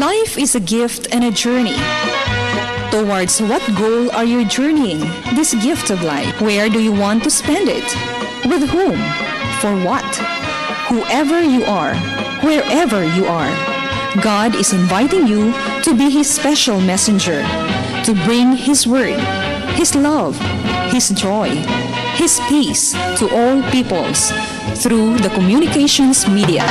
Life is a gift and a journey. Towards what goal are you journeying this gift of life? Where do you want to spend it? With whom? For what? Whoever you are, wherever you are, God is inviting you to be His special messenger, to bring His word, His love, His joy, His peace to all peoples through the communications media.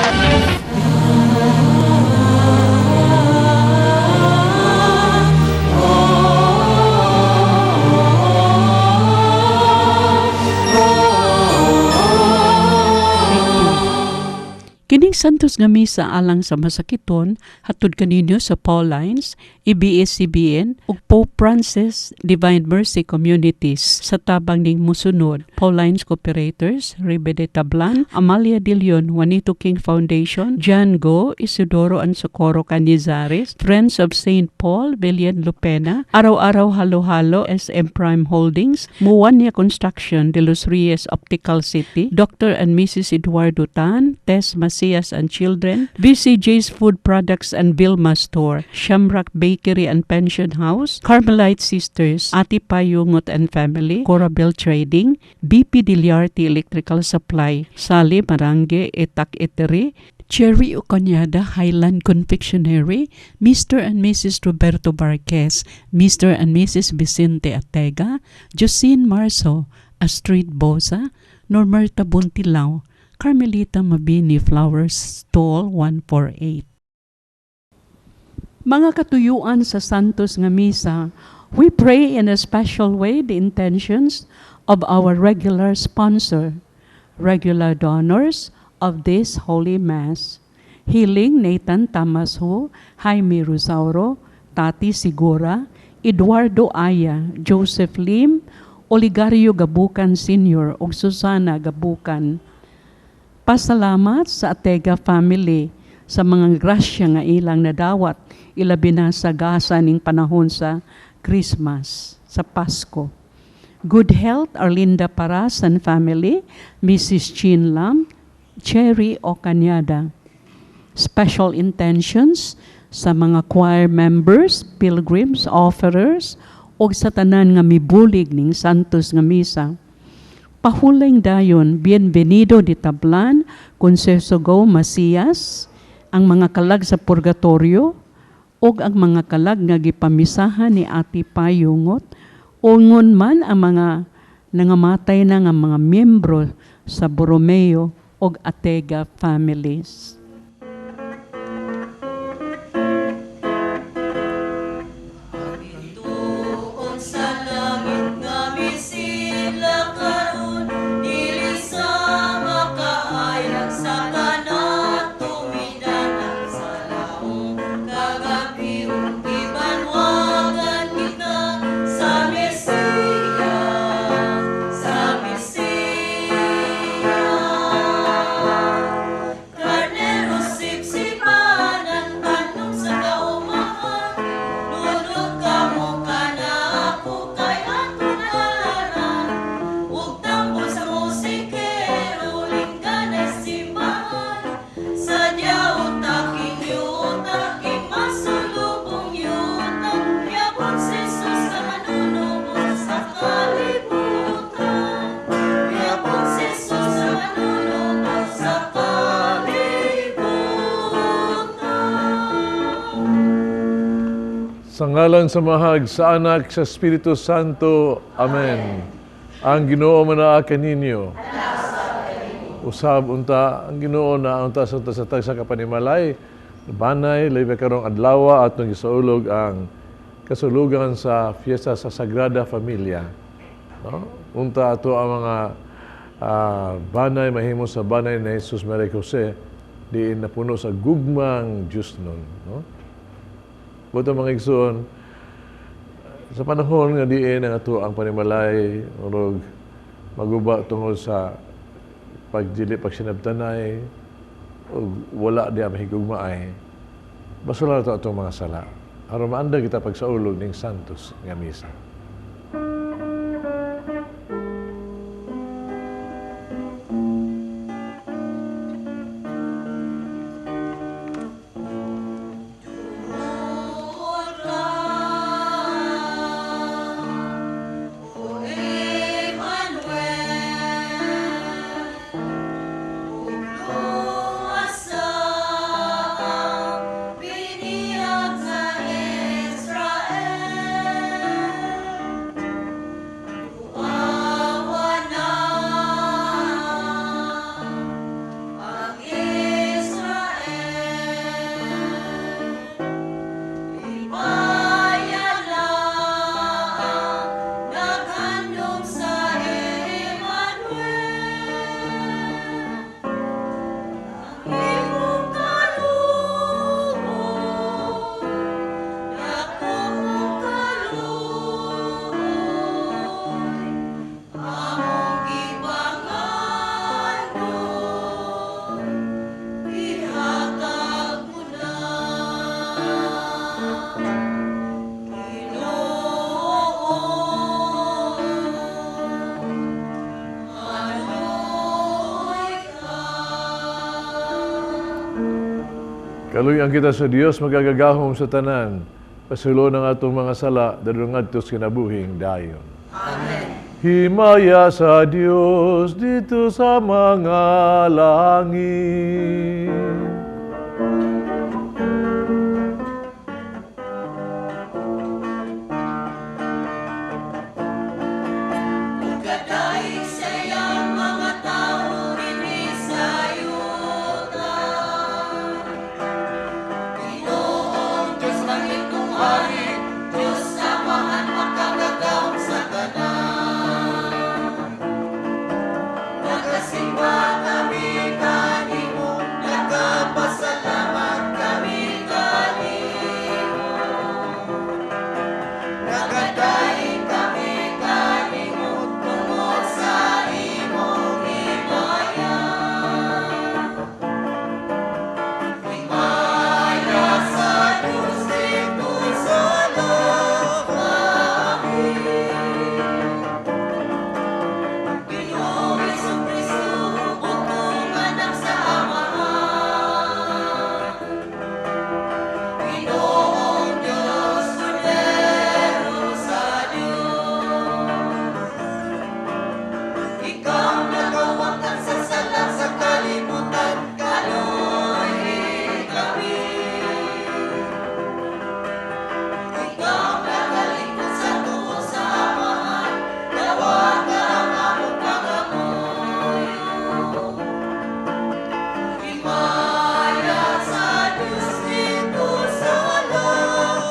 Kining Santos nga Misa alang sa masakiton hatod kaninyo sa Paulines, ABS-CBN ug Pope Francis Divine Mercy Communities sa tabang ning musunod. Paulines Cooperators, Ribe de Tablan, Amalia de Leon, Juanito King Foundation, John Go, Isidoro and Socorro Canizares, Friends of St. Paul, Villian Lupena, Araw-Araw Halo-Halo, SM Prime Holdings, Muwania Construction, De Los Reyes Optical City, Dr. and Mrs. Eduardo Tan, Tess Macias and Children, BCJ's Food Products and Vilma Store, Shamrock Bakery and Pension House, Carmelite Sisters, Ati Payungot and Family, Corabel Trading, BP Diliarte Electrical Supply, Sally Marange Etak Etere, Cherry Ocanyada Highland Confectionery, Mr. and Mrs. Roberto Barquez, Mr. and Mrs. Vicente Atega, Josine Marso, Astrid Bosa, Normerta Buntilao, Carmelita Mabini Flowers Stall 148. Mga katuyuan sa Santos nga Misa, we pray in a special way the intentions of our regular sponsor, regular donors of this Holy Mass. Healing Nathan Tamasho, Jaime Rosauro, Tati Sigura, Eduardo Aya, Joseph Lim, Oligario Gabucan Sr. ug Susana Gabucan. Pasalamat sa Atega family sa mga grasya nga ilang nadawat ilabi na sa gasa ning panahon sa Christmas, sa Pasko. Good health, Arlinda Paras and family, Mrs. Chin Lam, Cherry Ocanyada. Special intentions sa mga choir members, pilgrims, offerers, ug sa tanan nga mibulig ning Santos nga Misa. Pahuling dayon, Bienvenido de Tablan, Conceso Go Macias, ang mga kalag sa purgatorio, ug ang mga kalag nga gipamisahan ni Ate Payungot, ungon man ang mga nangamatay na nga mga miyembro sa Borromeo ug Atega families. Tuon sa langit nga misidla karon, dili sa makaayag sa kanatumidanan sa laong kagabion, gibanwagan kita sa Mesiya, sa Mesiya. Karnero sipsipanan, tanom sa kaumahan, nunot kamo kanako kay atong nalaran, ug tambol sa musikero, lingganay simbahan, sa dyauta king yuta, king masulubong yuta, miabot si Jesus sa manunubos sa kalibutan. Miabot si Jesus sa manunubos sa kalibutan. Sa ngalan sa Amahag, sa Anak, sa Espiritu Santo. Amen. Ang Ginoo manaa kaninyo. Usab unta ang Ginoo na unta sa tagsa ka panimalay, banay labi karong adlaw atong gisaulog ang kasulugan sa fiesta sa Sagrada Familia. No? Unta ato ang mga banay mahimo sa banay ni Jesus Maria Jose diin napuno sa gugmang Diyos nun. No? Buto mga igsoon, sa panahon nga diin ang ato ang panimalay murog maguba tungod sa pagdili pagsinabtanay ug wala diya mahigugmaay, basura na to atong mga sala aron maandag kita pagsaulog ning Santos nga Misa. Kaluy-an kita sa Dios makagagahom sa tanan. Pasayloa ang atong mga sala, dadon ngadto sa kinabuhing dayon. Amen. Himaya sa Dios didto sa mga langit. Kadaig sa iyang mga tao dinhi sa yuta. Ginoong Diyos langit kong hari, Diyos Amahan makagagahom sa tanan. Nagasimba kami kanimo, nagapasalamat kami kanimo. Nagadaig kami kanimo tungod sa imong himaya. Himaya sa Diyos didto sa langit. Ginoong Hesukristo, bugtong anak sa Amahan. Ginoong Diyos, Kordero sa Diyos. Ikaw nagawangkang sa sala sa kalibutan, kaluy-i kami. Ikaw nagalingkod sa tuo sa Amahan, dawata ang among pangamuyo. Himaya sa Diyos didto sa langit.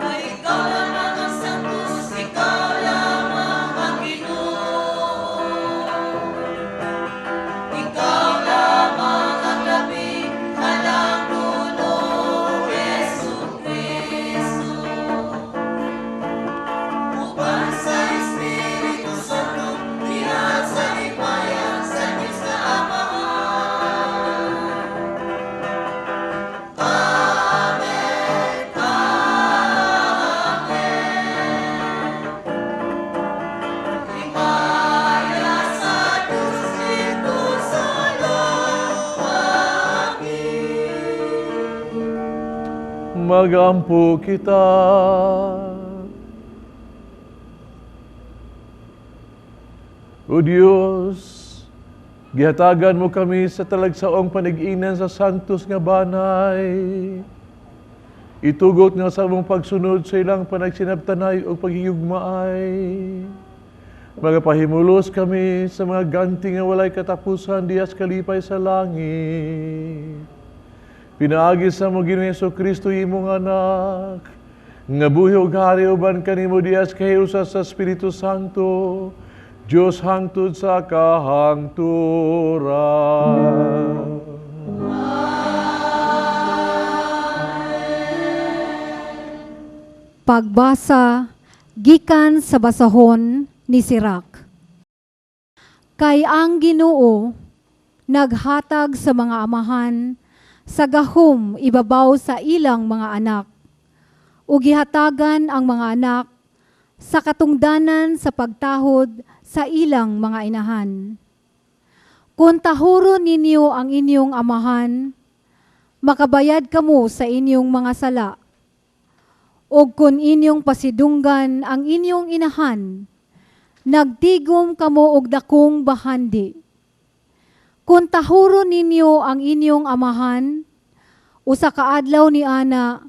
Ay ikaw lamang ang santos, ikaw lamang ang Ginoo. Ikaw lamang ang labing halang Ginoong Hesukristo. Uban sa Espiritu Santo, diha sa himaya sa Diyos na Amahan. Amen. Amen. Himaya sa Diyos didto sa langit. Magampo kita. O Diyos, gihatagan mo kami sa talagsaong panig-inan sa Santos nga banay. Itugot nga sa among pagsunod sa ilang panagsinabtanay o paghigugmaay. Magapahimulos kami sa mga ganti nga walay katapusan dihas kalipay sa langit. Pinaagi sa among Ginoong Hesukristo imong anak, nga buhi ug hari uban kanimo dihas kahiusa sa Espiritu Santo, Dios hangtod sa kahangturan. Pagbasa gikan sa basahon ni Sirac. Kay ang Ginoo naghatag sa mga amahan sa gahom ibabaw sa ilang mga anak, ug gihatagan ang mga anak sa katungdanan sa pagtahod sa ilang mga inahan. Kung tahuron ninyo ang inyong amahan, makabayad kamo sa inyong mga sala. O kung inyong pasidunggan ang inyong inahan, nagtigom kamo og dakong bahandi. Kung tahuron ninyo ang inyong amahan, usa ka adlaw ni ana,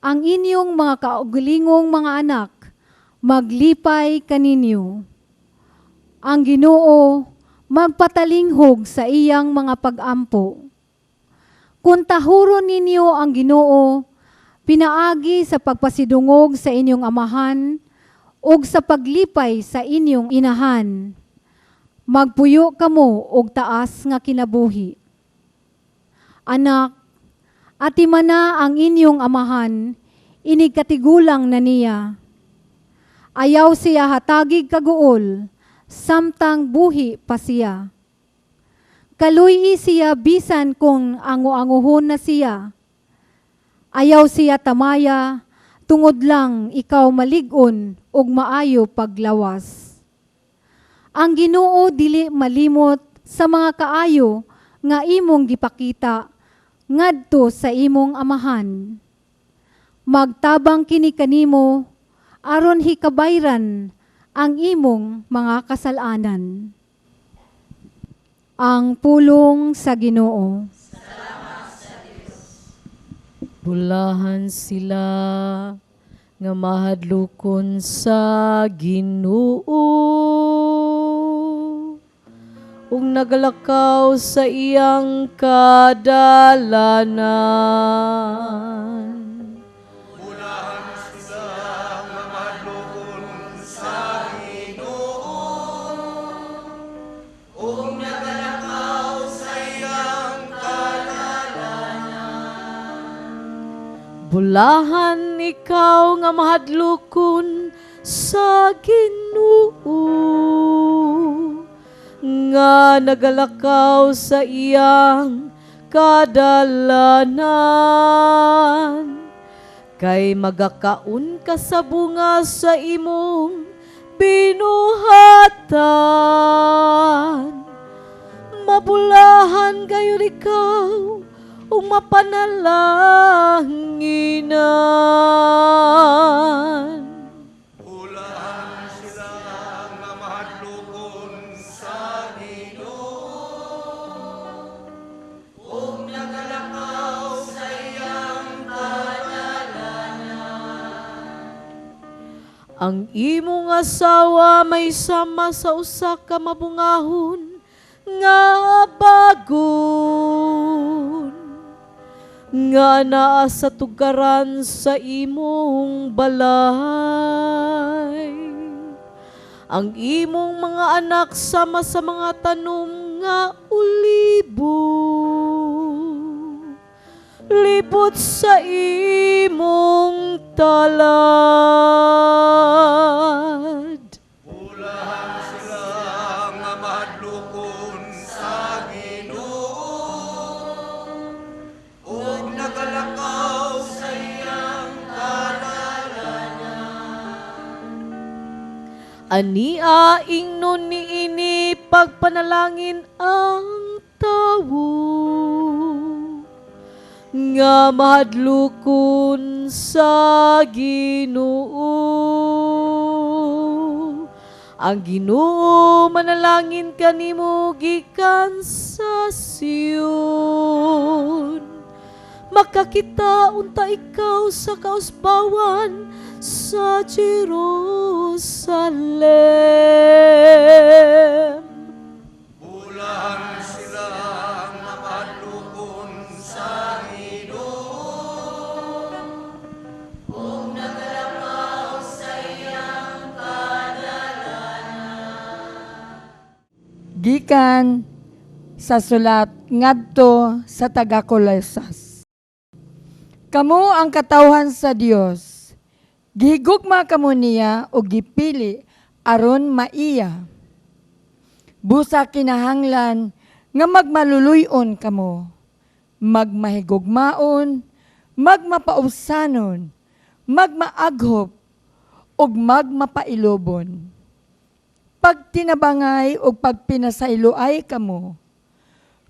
ang inyong mga kaugalingong mga anak, maglipay kaninyo. Ang Ginoo magpatalinghog sa iyang mga pag-ampo. Kung tahuron ninyo ang Ginoo, pinaagi sa pagpasidungog sa inyong amahan ug sa paglipay sa inyong inahan, magpuyo kamo og taas nga kinabuhi. Anak, atimana ang inyong amahan, inig katigulang na niya. Ayaw siya hatagig kaguol, samtang buhi pa siya. Kaluy-i siya bisan kung ango-anguhon na siya. Ayaw siya tamaya, tungod lang ikaw malig-on ug maayo paglawas. Ang Ginoo dili malimot sa mga kaayo nga imong gipakita ngadto sa imong amahan. Magtabang kini kanimo aron hikabayran ang imong mga kasalanan. Ang pulong sa Ginoo. Bulahan sila nga mahadlokon sa Ginoo ug nagalakaw sa iyang kadalanan. Bulahan sila nga mahadlokon sa Ginoo ug nagalakaw sa iyang kadalanan. Bulahan ikaw nga mahadlokon sa Ginoo nga nagalakaw sa iyang kadalanan, kay magakaon ka sa bunga sa imong binuhatan. Mabulahan gayud ikaw ug mapanalanginan. Bulahan sila nga mahadlokon sa Ginoo ug nagalakaw sa iyang kadalanan. Ang imong asawa may sama sa usa ka mabungahon nga bagon nga naa sa tugaran sa imong balay. Ang imong mga anak sama sa mga tanom nga olibo libot sa imong talad. Bulahan sila nga mahadlokon sa Ginoo ug nagalakaw sa iyang kadalanan. Ania ingnon niini pagpanalangin ang tawo nga mahadlokon sa Ginoo. Ang Ginoo manalangin kanimo gikan sa Sion. Makakita unta ikaw sa kausbawan sa Jerusalem. Bulahan sila nga mahadlokon sa Ginoo ug nagalakaw sa iyang kadalanan. Gikan sa sulat ngadto sa taga-Kolosas. Kamo ang katawhan sa Dios. Gihigugma kamo niya o gipili aron maiya. Busa kinahanglan nga magmaluluy-on kamo, magmahigugmaon, magmapaubsanon, magmaaghop, ug magmapailobon. Pagtinabangay ug pagpinasayloay kamo.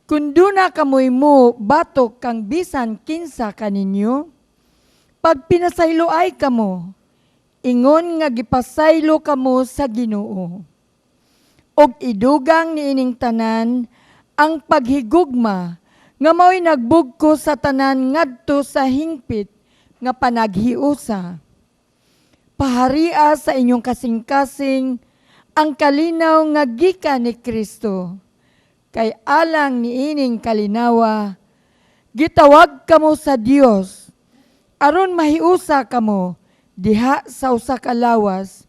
Kung duna kamoy mo batok kang bisan kinsa kaninyo, pagpinasayloay kamo, ingon nga gipasaylo kamo sa Ginoo. Ug idugang niining tanan ang paghigugma nga mao'y nagbugko sa tanan ngadto sa hingpit nga panaghiusa. Paharia sa inyong kasing-kasing ang kalinaw nga gikan ni Kristo. Kay alang niining kalinawa, gitawag kamo sa Dios aron mahiusa kamo diha sa usa ka lawas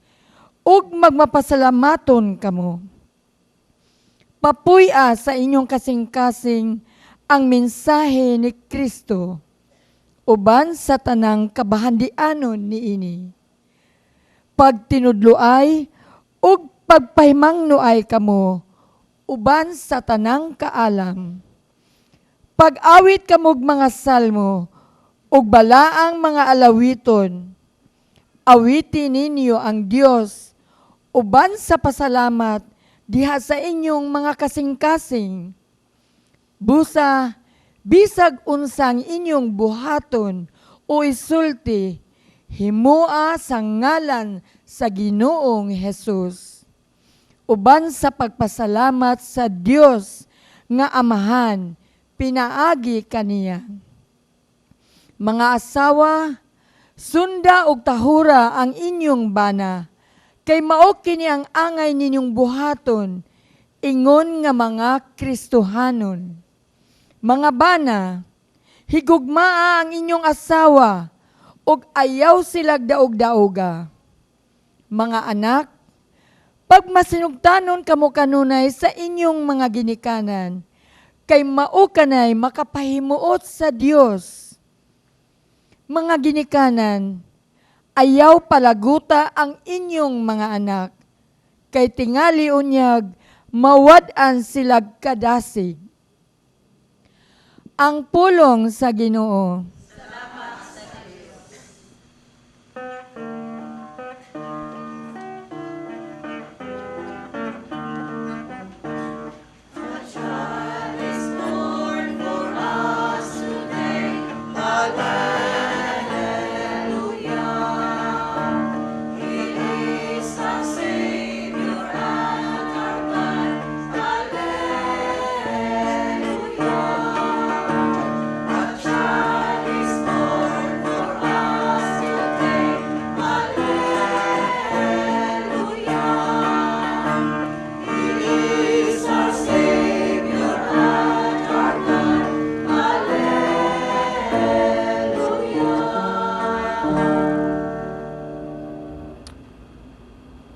ug magmapasalamaton kamo. Papuy-a sa inyong kasing-kasing ang mensahe ni Kristo uban sa tanang kabahandianon niini. Pagtinudloay ug pagpahimangnoay kamo uban sa tanang kaalam. Pag-awit kamog mga salmo ug balaang mga alawiton. Awiti ninyo ang Dios uban sa pasalamat diha sa inyong mga kasing-kasing. Busa, bisag unsang inyong buhaton o isulti, himua sa ngalan sa Ginoong Hesus, uban sa pagpasalamat sa Dios nga Amahan pinaagi kaniya. Mga asawa, sunda og tahura ang inyong bana, kay mao kini ang angay ninyong buhaton ingon nga mga Kristohanon. Mga bana, higugmaa ang inyong asawa ug ayaw silag daog-daoga. Mga anak, pagmasinugtanon kamo kanunay sa inyong mga ginikanan, kay mao kanay makapahimuot sa Dios. Mga ginikanan, ayaw palaguta ang inyong mga anak, kay tingali unyag mawad-an silag kadasig. Ang pulong sa Ginoo.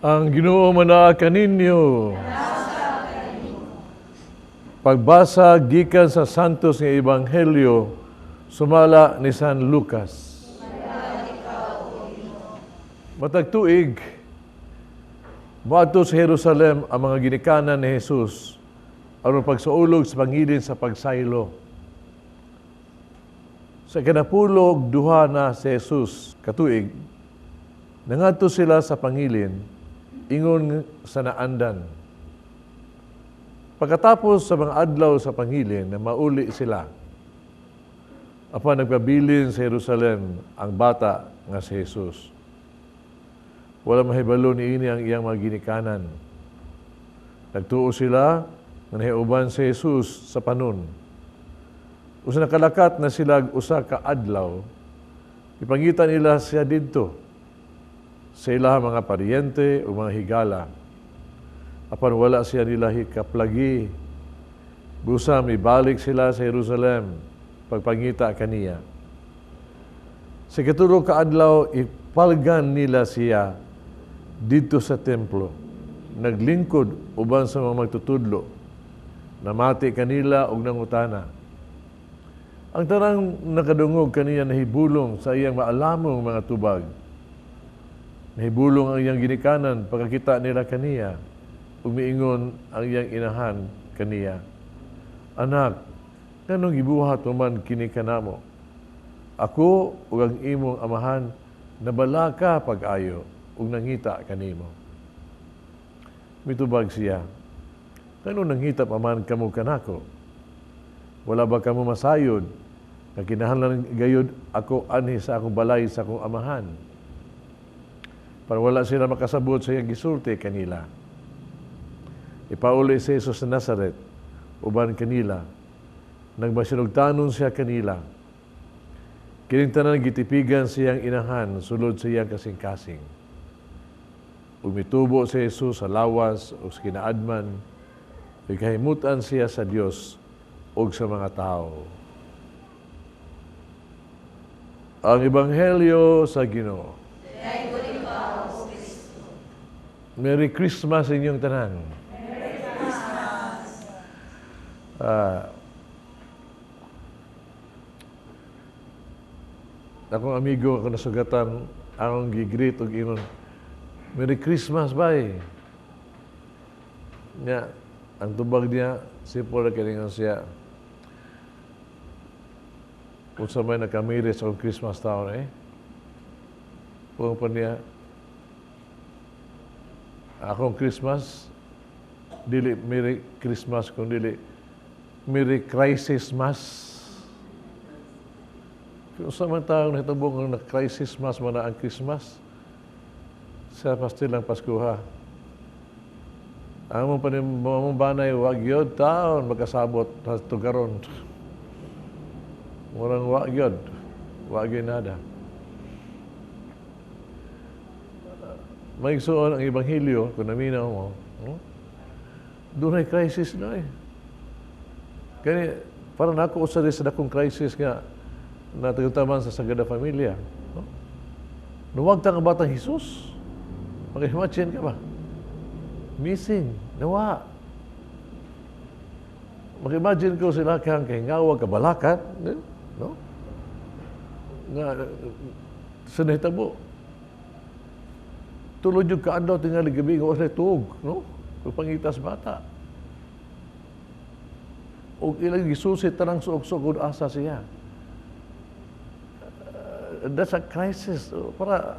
Ang Ginoo manaa kaninyo. Pagbasa gikan sa Santos nga Ebanghelyo sumala ni San Lucas. Matag tuig, moadto sa Jerusalem ang mga ginikanan ni Jesus aron pagsaulog sa pangilin sa pagsaylo. Sa 12 na si Jesus katuig, nangadto sila sa pangilin ingon sa naandan. Pagkatapos sa mga adlaw sa pangilin, na mauli sila. Apan nagpabilin sa Jerusalem ang bata nga si Jesus. Wala mahibalo niini ang iyang mga ginikanan. Nagtuo sila nga nahiuban si Jesus sa panon. Usa nakalakat na sila usa ka adlaw, ipangita nila siya didto sa ilahang mga paryente o mga higala. Apan wala siya nila hikaplagi. Busa mibalik sila sa Jerusalem pagpangita kaniya. Sa 3 ka adlaw, ipalgan nila siya didto sa templo. Naglingkod uban sa mga magtutudlo. Namati kanila og nangutana. Ang tanang nakadungog kaniya nahibulong sa iyang maalamong mga tubag. Nahibulong ang iyang ginikanan pagkakita nila kaniya. Umiingon ang iyang inahan kaniya. Anak, nganong gibuhat mo man kini kanamo? Ako ug ang imong amahan nabalaka pag-ayo ug nangita kanimo. Mitubag siya, nganong nangita pa man kamo kanako? Wala ba kamo masayod nga kinahanglan gayud ako anhi sa akong balay sa akong amahan? Para wala sila makasabot sa iyang gisulti kanila. Ipauli si Jesus sa Nazaret, uban kanila. Nagmasinugtanon siya kanila. Kining tanan gitipigan siyang inahan sulod sa iyang kasing-kasing. Umitubo si Jesus sa lawas o sa kinaadman, ikahimutan siya sa Dios ug sa mga tao. Ang Ebanghelyo sa Ginoo. Merry Christmas sa inyong tanan. Merry Christmas. Akong amigo, ako nasugatan, akong gigreet og ingon, Merry Christmas, bay. Nya, ang tubag niya, simple na kiningon siya. Unsa may nakamiri sa akong Christmas taon eh. Puno pa niya, akong Christmas, Dili Merry Christmas kung dili Merry Crisis Mass. Kung sa man taong nahitabo nga na-crisis mass man na ang Christmas, sa pastil ang Paskuha. Ang mong mong banay, wag yun taon magkasabot sa tugaron. Murang wag yun. Wag yun nada. Maigsuon ang Ebanghelyo, kung naminaw mo, no? Doon ay crisis na eh. Kani, para nako usa sa dakong crisis nga natagutaman sa Sagrada Familia. No? Nuwag ta nga batang Jesus. Mag-imagine ka ba? Missing. Nawa. Mag-imagine ko sila kang kahingawag, kabalakat. No? Nga, sa nahitabo. Tulod yung kaadlaw tingali gabi nga wasay tuog, no? Pangitas bata. O ilang gisusi tanang suog-sugod asa siya. That's a crisis. Para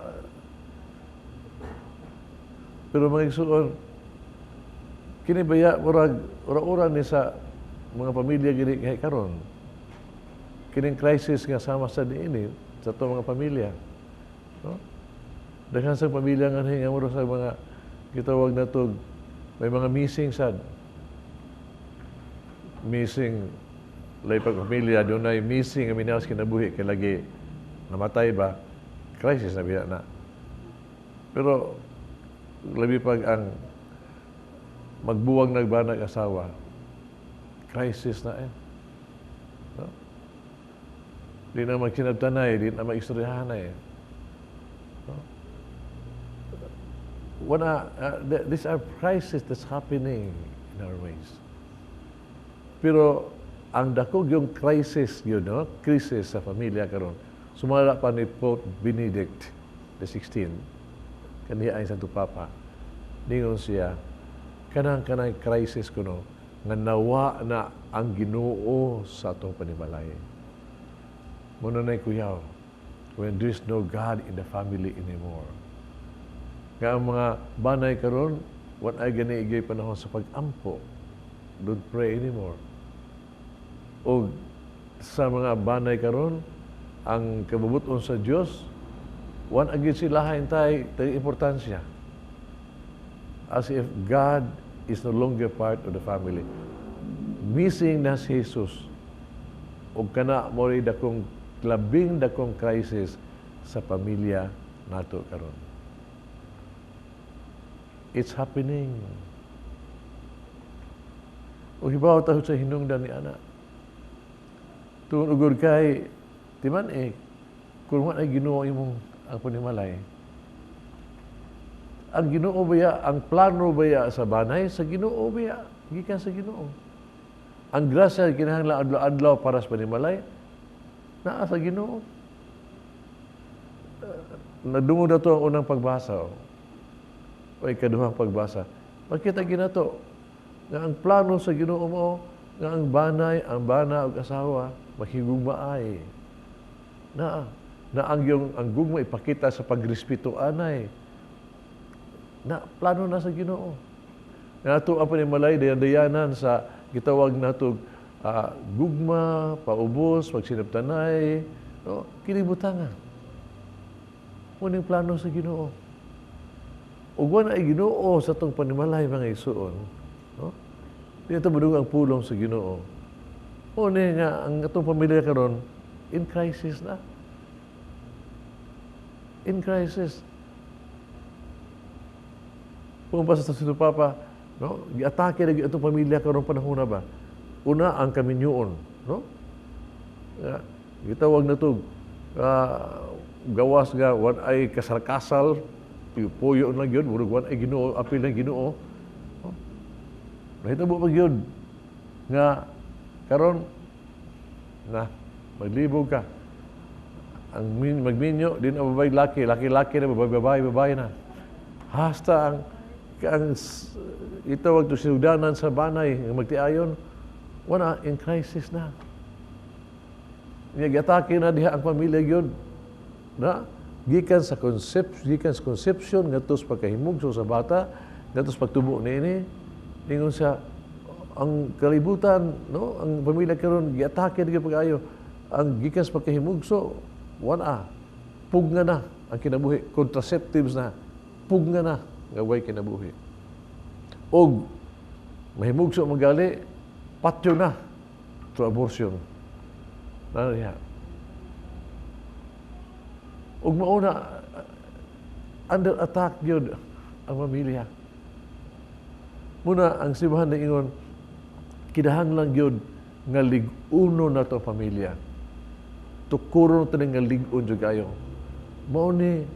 pero mga igsuon, kini baya murag ura-ura ni sa mga pamilya gini kay karon. Kining crisis nga sama sa niini sa ato mga pamilya. No? Daghan sa pamilya nga nga mura sa mga gitawag na to may mga missing sad. Missing lay pag pamilya dunay missing nga minawas kinabuhi kay lagi namatay ba, crisis na biya na. Pero labi pag ang magbuwag nagbanag asawa, crisis na eh. No? Di na magsinabtanay, di na maistoryahanay. No? Wana, these are crisis that's happening in our ways. Pero ang dako yung crisis yun, no? Crisis sa pamilya karon. Sumala pa ni Pope Benedict the 16, kaniya ay Santo Papa. Ningon siya, kanang kanang crisis kuno nga nawa na ang Ginoo sa atong panimalay. Muna na'y kuyaw, when there's no God in the family anymore. Nga ang mga banay karon, wan ay gani igay panahon sa pag-ampo. Don't pray anymore. O sa mga banay karon, ang kabubuton sa Dios, wan agid sila tay tay importansya. As if God is no longer part of the family. Missing na si Jesus. O kana mo dakong labing dakong crisis sa pamilya nato karon. It's happening. O hibaw ta sa hinungdan ni ana. Tungod ugod kay timan eh kung ay Ginoo imong ang panimalay. Ang Ginoo baya, ang plano baya sa banay sa Ginoo baya, gikan sa Ginoo. Ang grasya kinahanglan adlaw-adlaw para sa panimalay naa sa Ginoo. Nadungog na to ang unang pagbasa. O ikaduhang pagbasa. Makita ginato nga ang plano sa Ginoo mo nga ang banay, ang bana ug asawa maghigugmaay. Na na ang yung ang gugma ipakita sa pagrespeto anay. Na plano na sa Ginoo. Nga ato ang panimalay dayan-dayanan sa gitawag nato gugma, paubos, pagsinabtanay, no, kini butanga. Muning plano sa Ginoo. Ug wa ay Ginoo sa atong panimalay mga igsuon, no? Di ito madungog ang pulong sa Ginoo. O ni nga ang atong pamilya karon in crisis na. In crisis. Kung pa sa Santo Papa, no? Giatake na atong pamilya karon panahon na ba? Una ang kaminyoon, no? Nga, gitawag na to gawas nga wan ay kasal-kasal, puyo na gyud, murag wan ay Ginoo, apil ng Ginoo. No? Nahitabo pa gyud nga karon na maglibog ka. Ang magminyo di na babae laki, laki-laki na babae, babae, babae na. Hasta ang itawag to sinugdanan sa banay nga magtiayon, wala in crisis na. Niya giatake na diha ang pamilya gyud na gikan sa concept, gikan sa conception ngadto sa pagkahimugso sa bata, ngadto sa pagtubo niini. Ningon sa ang kalibutan, no, ang pamilya karon giatake gyud pag-ayo. Ang gikan sa pagkahimugso, wala. Pugna na ang kinabuhi, contraceptives na, pugna na nga way kinabuhi. Og mahimugso magali, patyo na to abortion. Na diha. Ug mauna under attack gyud ang pamilya. Muna ang simbahan na ingon, kinahanglan gyud nga lig-uno na to pamilya. Tukuro na nga lig-on jud kayo. Mao ni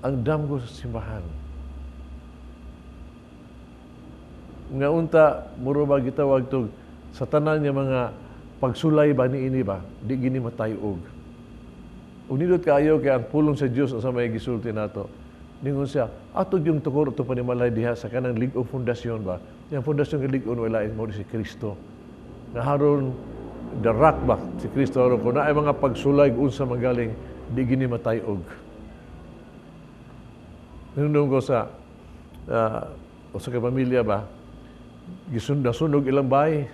ang damgo sa simbahan. Nga unta muro ba gitawag tog sa tanan nga mga pagsulay ba niini ba, di gini matay-og. Ug nindot kaayo kay ang pulong sa Dios sa may gisulti nato. Ningon siya, ato yung tukor ato panimalay diha sa kanang lig-ong pundasyon ba. Yang pundasyon nga lig-on wala mao si Kristo. Nga haron the rock ba si Kristo, haron kung naay mga pagsulay unsa magaling di gini matay-og. Hinungdong ko sa usa ka pamilya ba, nasunog ilang bahay.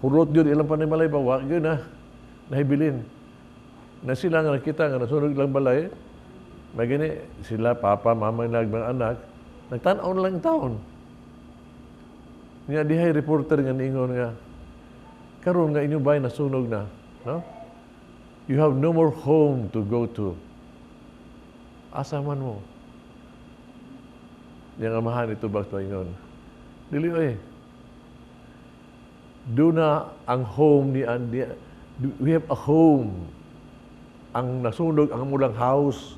Hurot yun ilang panimalay ba, wa yun na, nahibilin. Na sila nga nakita nga nasunog ilang balay, may gani, sila, papa, mama, nag mga anak, nagtan-aw na lang taon. Nga dihay reporter nga niingon nga, karon nga inyong bahay nasunog na, no? You have no more home to go to. Asa man mo? Yang amahan ito ba ito ingon? Dili oy. Doon na ang home ni Andy. We have a home. Ang nasunog ang amulang house.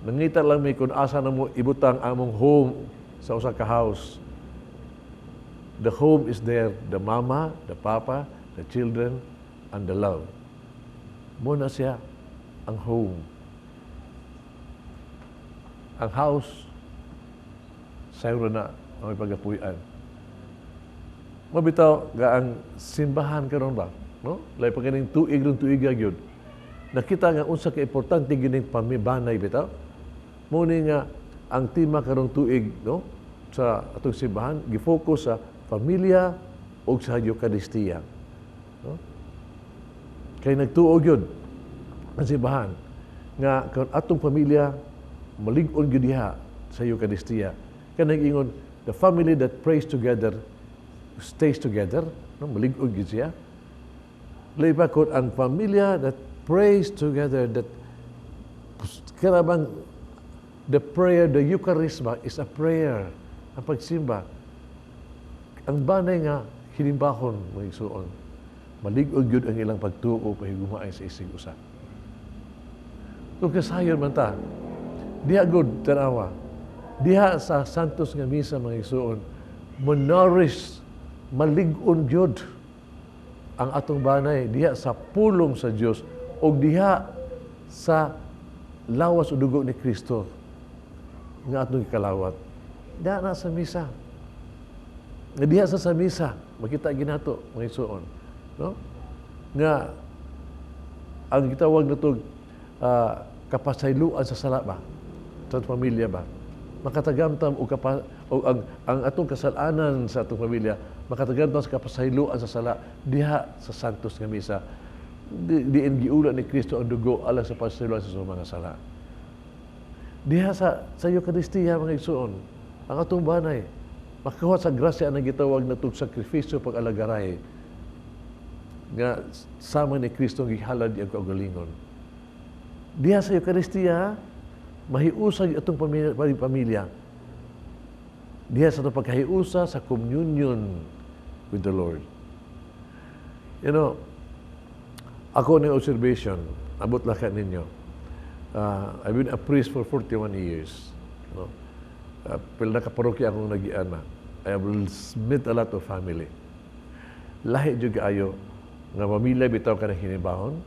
Nangita lang mi kung asa na mo ibutang among home sa usa ka house. The home is there, the mama, the papa, the children, and the love. Mo na siya ang home. Ang house, sayro na ang may pagapuy-an. Mabitaw ga ang simbahan karon ba, no? Lay pa kining tuig ron tuig gyud. Nakita nga unsa ka importante gining pamibanay bitaw. Mo ni nga ang tema karong tuig, no, sa atong simbahan gi-focus sa pamilya ug sa Eukaristiya. No? Kay nagtuo gyud ang simbahan nga kung atong pamilya malig-on gyud diha sa Eukaristiya. Kanang ingon, the family that prays together stays together, no, malig-on gyud siya. Lahi pa kung ang pamilya that prays together, that kanabang the prayer, the Eucharist ba, is a prayer. Ang pagsimba. Ang banay nga hinimbahon, mga igsuon, malig-on gyud ang ilang pagtuo pahigumaay sa isig usa. Kung kasayon man ta, diha gud tanawa, diha sa Santos nga Misa, mga igsuon, mo-nourish, malig-on gyud ang atong banay diha sa pulong sa Dios o diha sa lawas o dugo ni Kristo nga atong gikalawat. Diha na sa misa. Nga diha sa misa, makita ginato, mga igsuon, no? Nga ang gitawag nato kapasayloan sa sala ba? Sa pamilya ba? Makatagamtam o, o ang atong kasalanan sa atong pamilya, makatagamtam sa kapasayloan sa sala diha sa Santos nga Misa. Diin giula ni Kristo ang dugo alang sa pasayloan sa mga sala. Diha sa Eucharistia, mga igsuon, ang atong banay makakuha sa grasya ang gitawag na itong sakripisyo pag-alagaray nga sama ni Kristo ang gihalad iyang kaugalingon. Diha sa Eucharistia, mahiusag atong pamilya. Diha sa atong pagkahiusa sa communion with the Lord. Ako ni observation, abot lang ka ninyo. I've been a priest for 41 years. No? Pila ka parokya akong nagiana. I have met a lot of family. Lahi jud kaayo nga pamilya bitaw ka ng hinimbahon,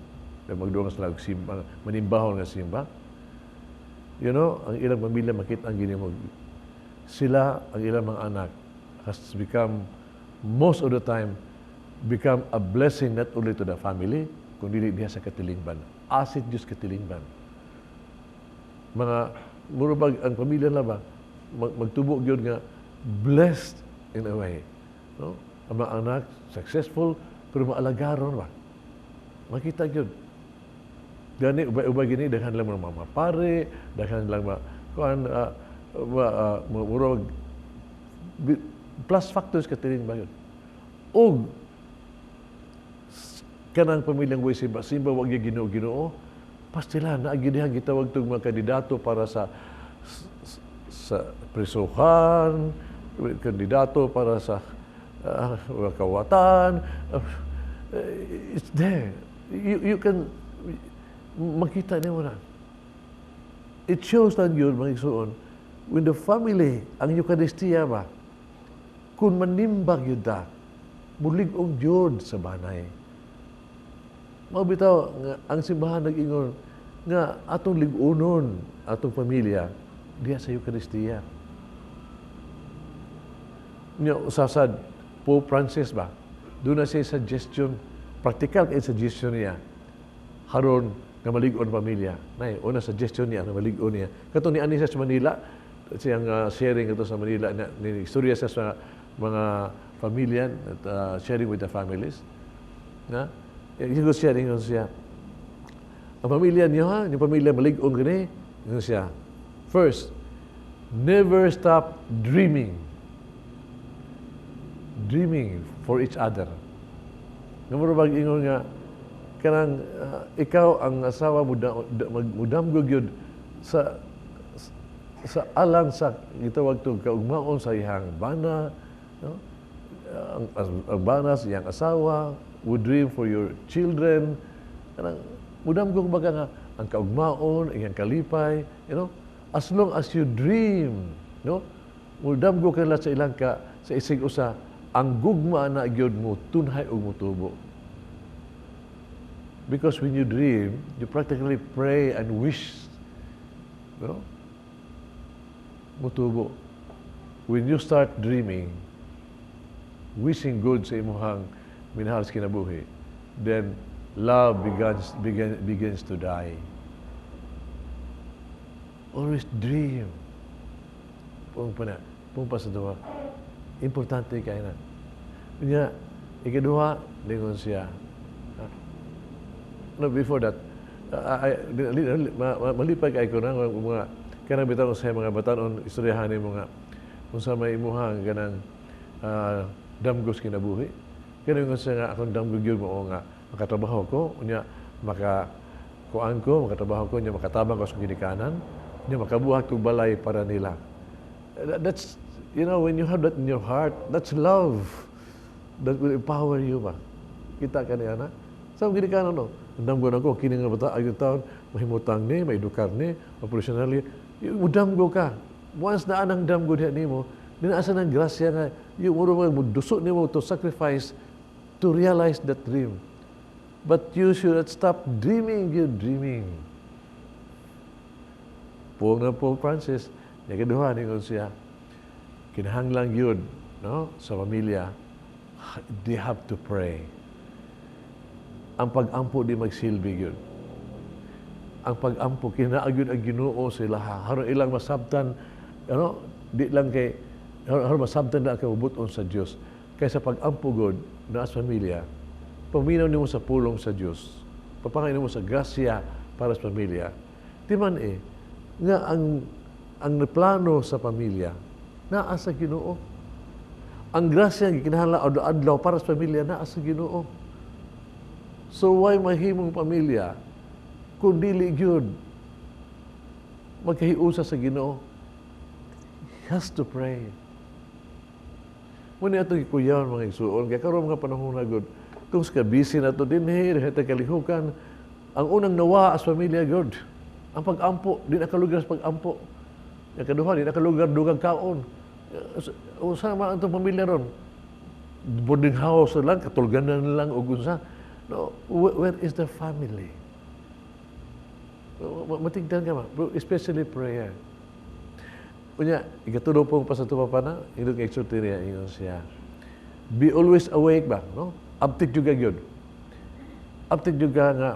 na magdugang sila og simba, manimbahon nga simba. Ang ilang pamilya makita ang ginimog. Sila, ang ilang mga anak, has become, most of the time, become a blessing not only to the family, kundi diha sa katilingban. Asit Diyos katilingban. Mga, murabag, ang pamilya na ba, magtubo gyud nga, blessed in a way. No? Ang mga anak, successful, pero maalagaron ba? Makita gyud. Gani, ubay-ubay gini, daghan lang mga pare, daghan lang mga, kuan, murag, plus factors katirin ba yun? Og, kanang pamilyang way simba-simba, wag yung Ginoo-Ginoo, pastila, naa gyud diha gitawag tong mga kandidato para sa prisuhan, kandidato para sa kawatan. It's there. You can makita niyo na. It shows lang yun, mga igsuon, when the family, ang Eucharistia ba, kung manimbag yun ta, mulig-ong yun sa banay. Mao bitaw nga ang simbahan nag-ingon nga atong lig-unon atong pamilya diha sa Eucharistia. Nya usasad Pope Francis ba? Duna siya suggestion, practical kay suggestion niya haron nga malig-on pamilya. Nay, una suggestion niya nga malig-on niya. Kato ni ani siya sa Manila, siyang sharing ito sa Manila na, ni istorya siya sa mga pamilya at sharing with the families. Na? Yung sharing siya. Ang pamilya niyo ha, yung pamilya malig-on kini, ingon siya. First, never stop dreaming. Dreaming for each other. Nga mura bag ingon nga kanang ikaw ang asawa mo da, mudamgo gyud sa alang sa gitawag to kaugmaon sa iyang bana, no? Ang bana sa iyang asawa would dream for your children, kanang mudamgo baga nga ang kaugmaon, iyang kalipay, as long as you dream, no, mudamgo ka sa ilang ka sa isig usa, ang gugma na gyud mo tunhay ug mutubo. Because when you dream, you practically pray and wish, no, mutubo. When you start dreaming, wishing good sa imuhang minahal sa kinabuhi, then love begins to die. Always dream. Pung pa na, pung pa sa duha. Importante kay na. Nya, ikaduha, lingon siya. Ha? No, before that, malipay kay ko na mga kanang bitaw sa mga batanon istoryahan ni mga unsa may imuhang kanang damgos kinabuhi. Kaya ingon siya nga akong damgo gyud mao nga makatrabaho ko, unya maka kuan ko, makatrabaho ko, unya makatabang ko sa ginikanan, unya makabuhat kog balay para nila. That's, when you have that in your heart, that's love that will empower you ba. Kita ka niya na? Sa akong ginikanan, no? Damgo na ko, kini nga bata, ay taon, mahimutang ni, maedukar ni, maprofesional ni, mudamgo ka. Once na anang damgo diha nimo, dinaasa ng grasya nga, yung muro mo, mudusok nimo to sacrifice to realize that dream. But you should not stop dreaming, you dreaming. Puong na Pope Francis, niya kaduha, ningon siya, kinahanglan yun, no, sa pamilya, they have to pray. Ang pag-ampo di magsilbi yun. Ang pag-ampo, kinaag yun ang Ginoo sila. Haron ilang masabtan, ano, di lang kay, haron masabtan na ang kabubuton sa Dios. Kaysa pag-ampo God, na sa pamilya, paminaw nimo sa pulong sa Dios. Papangay nimo sa grasya para sa pamilya. Di man eh, nga ang plano sa pamilya, naa sa Ginoo. Ang grasya nga gikinahanglan adlaw-adlaw para sa pamilya naa sa Ginoo. So why mahimong pamilya kung dili gyud magkahiusa sa Ginoo? He has to pray. Muna atong gikuyawan, mga igsuon, kay karon mga panahon na gud, kung sa busy na to dinhi, dahil kalihukan, ang unang nawa as pamilya gud, ang pag-ampo, di na kalugar sa pag-ampo. Ang kaduha, di na kalugar dugag kaon. Usa man ang pamilya ron? Boarding house na lang, katulganan lang, o unsa. No, where is the family? Matigdan ka ba? Bro, especially prayer. Unya, ikatulo pong pasatupa pa na, indot nga exhort niya, ingon siya. Be always awake ba, no? Abtik juga gyud. Abtik juga nga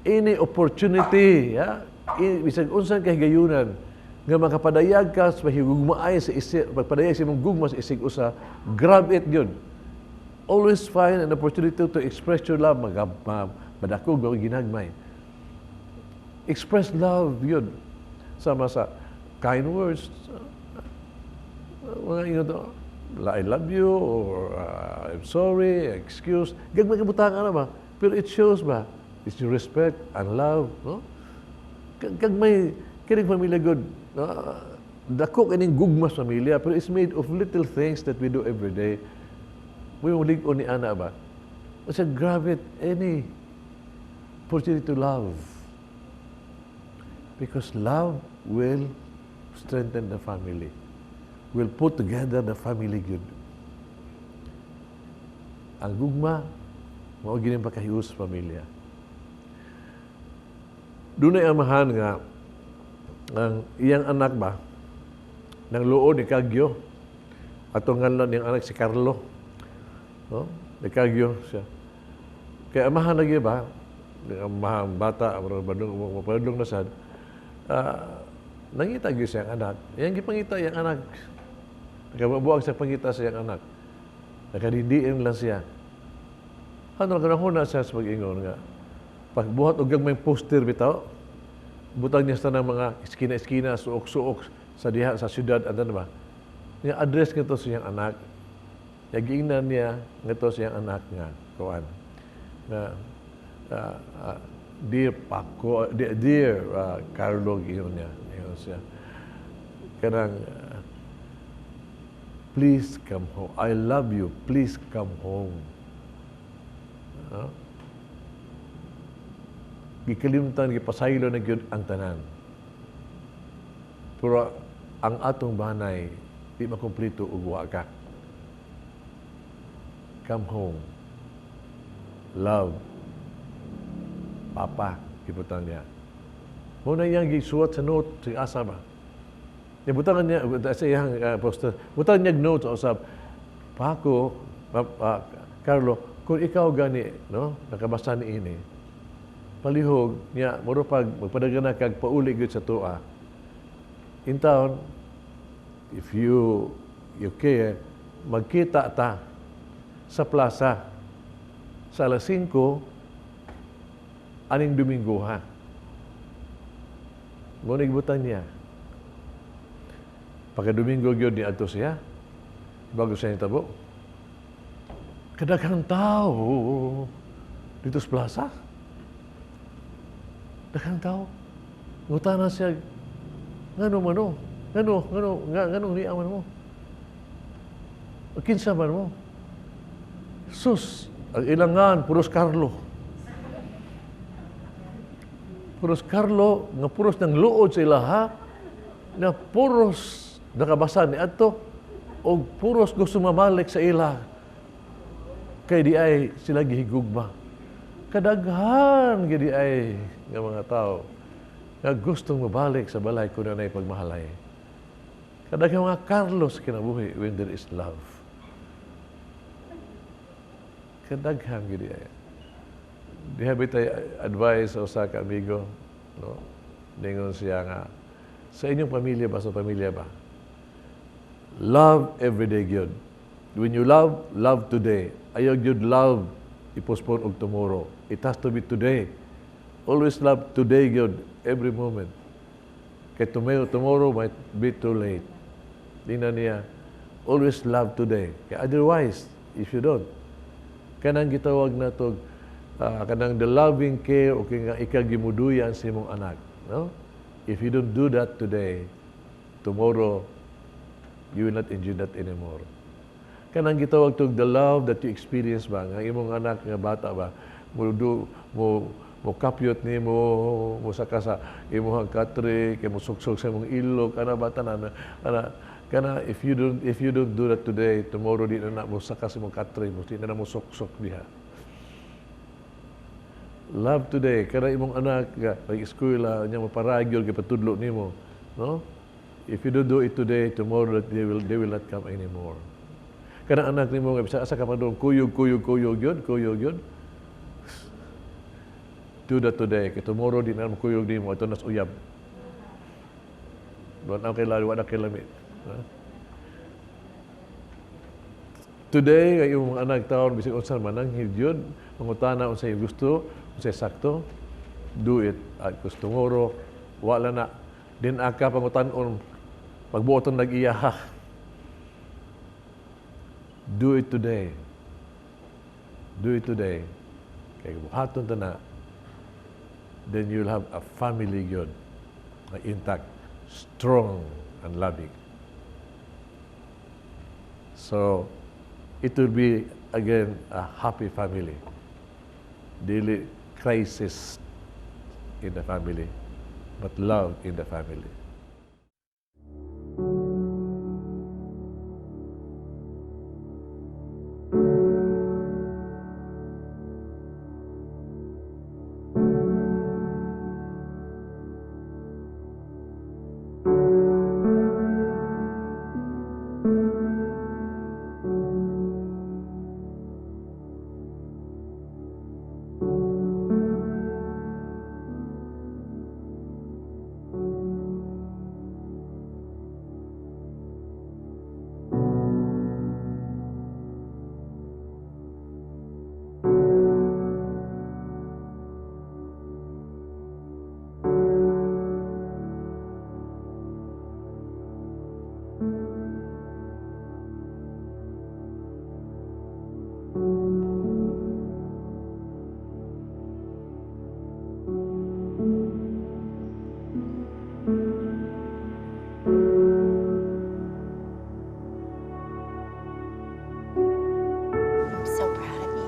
any opportunity, ya, bisag unsa kay gayunan, Nga makapadayag ka sa pahigugmaay sa isi, pagpadayag sa imong gugma sa isig usa, grab it gyud. Always find an opportunity to express your love, mag madakog o ginagmay. Express love yun. Sama sa kind words, mga ingon to, "I love you," or "I'm sorry," "excuse." Gagmay kabutang na ba? Pero it shows ba? It's your respect and love, no? Gagmay, kining pamilya gud, no? Dako kining gugma sa pamilya, pero it's made of little things that we do every day. Mo yung lig-on ni ana ba? Kasi grab it, any opportunity to love. Because love will strengthen the family. Will put together the family good. Ang gugma, mao gyud ning pakahius sa pamilya. Dunay amahan nga ang iyang anak ba nang luod ni Kagyo, atong ngalan niyang anak si Carlo, no? Ni Kagyo siya kay amahan lagi ba, amahan bata murag badlong, mapadlong na sad, nangita gyud siyang anak. Iyang gipangita iyang anak, nakabuag sa pangita sa iyang anak, nakadidiin lang siya. Ano kanahuna siya sa pag-ingon nga pagbuhat og gagmay poster bitaw, butang niya sa tanang mga eskina-eskina, suok-suok sa diha sa syudad andan ba. Niya address ngadto sa iyang anak. Niya giingnan niya ngadto sa iyang anak nga kuan nga "Dear Paco, dear Carlo," giingon niya. Ingon siya kanang "Please come home. I love you. Please come home." No? Gikalimtan, gipasaylo na gyud ang tanan. Pero ang atong banay, di makumplito ug wa ka. Come home. Love. Papa, gibutang niya. Mao na iyang gisuwat sa note sa asa ba. Niya butangan niya sa iyang poster. Butangan niya note sa usab. "Paco, Carlo, kung ikaw gani, no, nakabasa ni ini, palihog niya, muro pag magpadagan na kag pauli gyud sa tua. In town, if you care, magkita ta sa plaza sa alas 5 aning Domingo ha." Mao na gibutan niya. Pagka Domingo gyud ni adto siya, bago siya nitabo. Kadaghang tao dito sa plaza. Daghang tao. Ngutana siya, "Ngano man o? Ngano, ngano, nga, ngano niya man mo? Kinsa man mo?" Sus, ang ilangan, puros Carlo. Puros Carlo, nga puros ng luod sa ilaha, na puros nakabasa ni adto, o puros gusto mamalik sa ila. Kay di ay sila gihigugma. Kadaghan gidi ay nga mga tao nga gustong mabalik sa balay kung nanay pagmahalay. Kadaghan mga Carlos kinabuhi when there is love. Kadaghan gidi ay. Diha bitay advice sa usa ka amigo, no? Ningon siya nga sa inyong pamilya ba, sa pamilya ba? Love every day gyud. When you love, love today. Ayaw gyud love i-postpone og tomorrow. It has to be today. Always love today gyud, every moment. Kay tomorrow might be too late. Di na niya, always love today. Kay otherwise, if you don't, kanang gitawag na to, kanang the loving care o kay nga ikagimuduyan sa imong anak. No? If you don't do that today, tomorrow, you will not enjoy that anymore. Kanang gitawag to the love that you experience ba, nga imong anak nga bata ba, mo do, mo kapyot nimo, mo saka sa imong katre, kay mo suksok sa imong ilok, ana ba tanan, ana kana if you don't do that today, tomorrow di na na mo saka sa imong katre, mo di na na mo suksok diha. Love today, kana imong anak nga nag-eskwela, nya maparagyo gipatudlo nimo, no? If you don't do it today, tomorrow they will not come anymore. Kana anak nimo nga bisa asa ka pa doon, kuyog, kuyog, kuyog yun, kuyog yun. Do that today, kay tomorrow di na mo kuyog nimo, ato nas uyab. Wa na kay wa na kay lami. Ha? Today, ang imong mga anak taon, bisag unsa mananghid yun, mangutana unsay gusto, unsay sakto, do it. At gustongoro, wala na. Din aka pangutan-on, pagbuoton nag-iyaha. Do it today. Do it today. Kay buhaton ta na, then you'll have a family yun, na intact, strong, and loving. So, it will be, again, a happy family. Dili crisis in the family, but love in the family. I'm so proud of you.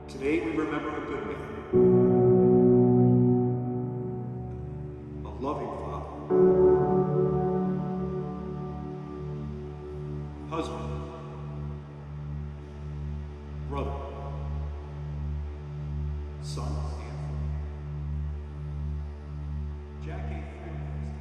Today we remember a good man, a loving father, husband, brother, son, and friend. Jack gave freedom for his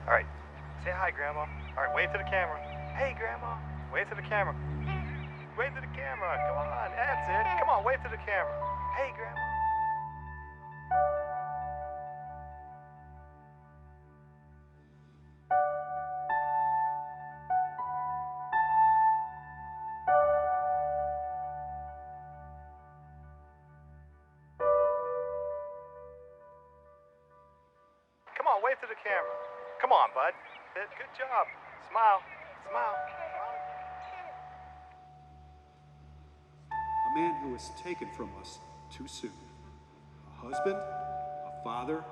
All right. Say hi, Grandma. All right, wave to the camera. Hey, Grandma. Wave to the camera. Wave to the camera. Come on. That's it. Come on, wave to the camera. Hey, Grandma. Come on, wave to the camera. Come on, bud. Good job. Smile. Smile. Smile. A man who was taken from us too soon. A husband, a father,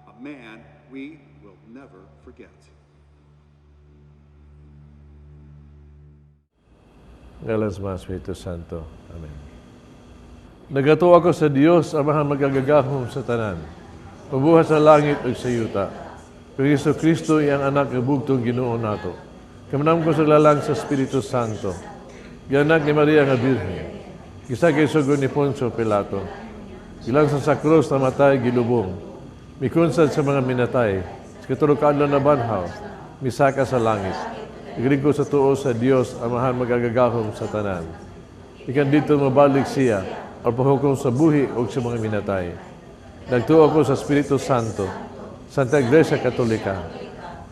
a man we will never forget. Ngalan sa mga Espiritu Santo. Amen. Nagatuo ako sa Dios, Amahan magagagahom sa tanan. Mabuhat sa langit ug sa yuta. Kay Hesus Kristo iyang anak nga bugtong Ginoo nato. Kamanam ko sa lalang sa Espiritu Santo. Gianak ni Maria nga Birhen. Gisagay sugod ni Poncio Pilato. Gilang sa krus namatay gilubong. Mikunsad sa mga minatay. Sa katulo ka adlaw nabanhaw, misaka sa langit. Nagringko sa tuo sa Dios, Amahan magagagahom sa tanan. Ikan dito mabalik siya, o paghukom sa buhi o sa mga minatay. Nagtuo ako sa Espiritu Santo, Santa Iglesia Katolika,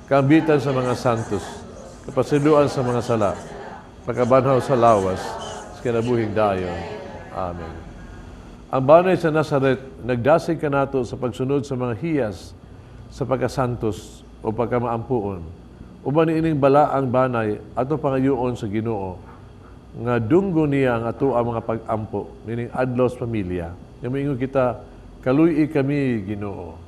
kaambitan sa mga santos, kapasiluan sa mga sala, pagkabanhaw sa lawas, sa kinabuhing dayon. Amen. Ang banay sa Nazaret, nagdasig kanato sa pagsunod sa mga hiyas sa pagkasantos o pagkamaampuon. Uban niining balaang banay ato pangayoon sa Ginoo nga dunggo niya ang ato ang mga pag-ampo nining adlaw sa pamilya. Nga moingon kita, kaluy-i kami Ginoo.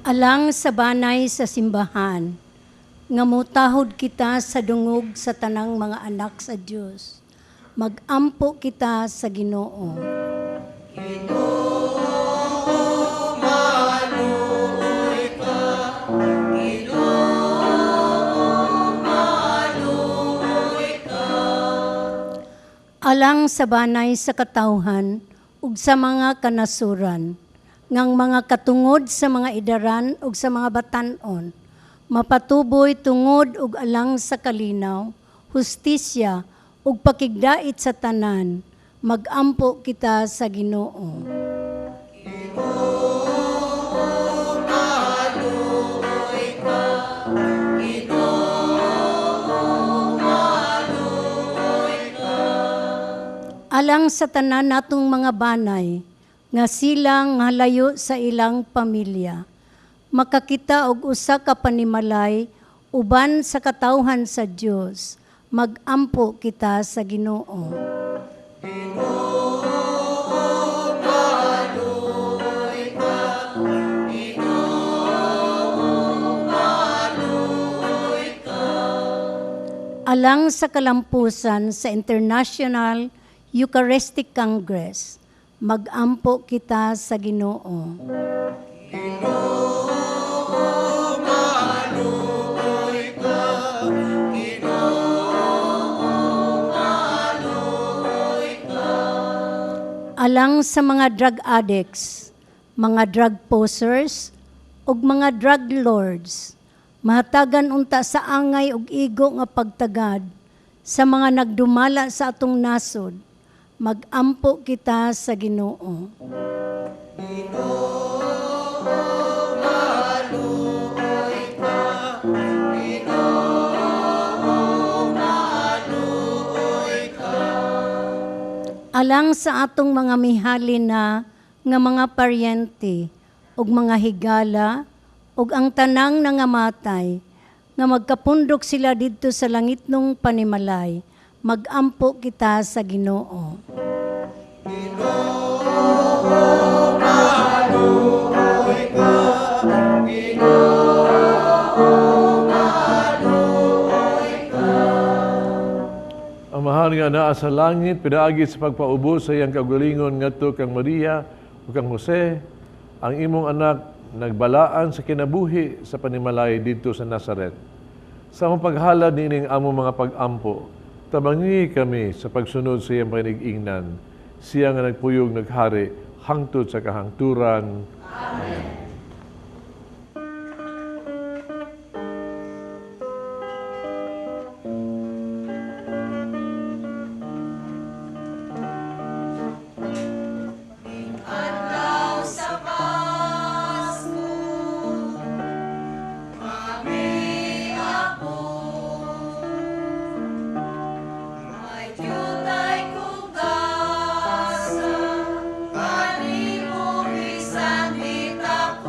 Alang sa banay sa simbahan, nga mutahod kita sa dungog sa tanang mga anak sa Dios. Magampo kita sa Ginoo. Ginoo, maluoy ka. Ginoo, maluoy ka. Alang sa banay sa katawhan ug sa mga kanasuran, ngang mga katungod sa mga idaran ug sa mga batan-on, mapatuboy tungod ug alang sa kalinaw, hustisya ug pakigdait sa tanan, magampo kita sa Ginoo. Ginoo, maluoy ka. Ginoo, maluoy ka. Alang sa tanan natong mga banay, nga silang halayo sa ilang pamilya, makakita og usa ka panimalay uban sa katawhan sa Dios, magampo kita sa Ginoo. Ginoo, maluoy ka. Ginoo, maluoy ka. Alang sa kalampusan sa International Eucharistic Congress, magampo kita sa Ginoo. Ginoo, maluoy ka. Ginoo, maluoy ka. Alang sa mga drug addicts, mga drug posers, ug mga drug lords, mahatagan unta sa angay ug igo nga pagtagad sa mga nagdumala sa atong nasod, magampo kita sa Ginoo. Ginoo, maluoy ka. Ginoo, maluoy ka. Alang sa atong mga mihalin na nga mga paryente ug mga higala ug ang tanang nangamatay nga magkapundok sila didto sa langitnong panimalay, magampo kita sa Ginoo. Ginoo, maluoy ka. Ginoo, maluoy ka. Amahan nga naa sa langit, pinaagi sa pagpaubos sa iyang kaugalingon ngadto kang Maria ug kang Jose, ang imong anak nagbalaan sa kinabuhi sa panimalay didto sa Nazaret. Sa among paghalad niining among mga pag-ampo, tabangi kami sa pagsunod sa iyang panigingnan. Siya nga nagpuyog naghari hangtod sa kahangturan. Amen. Adlaw sa Pasko, kami apo, may dyutay kong gasa, kanimo bisan di ta.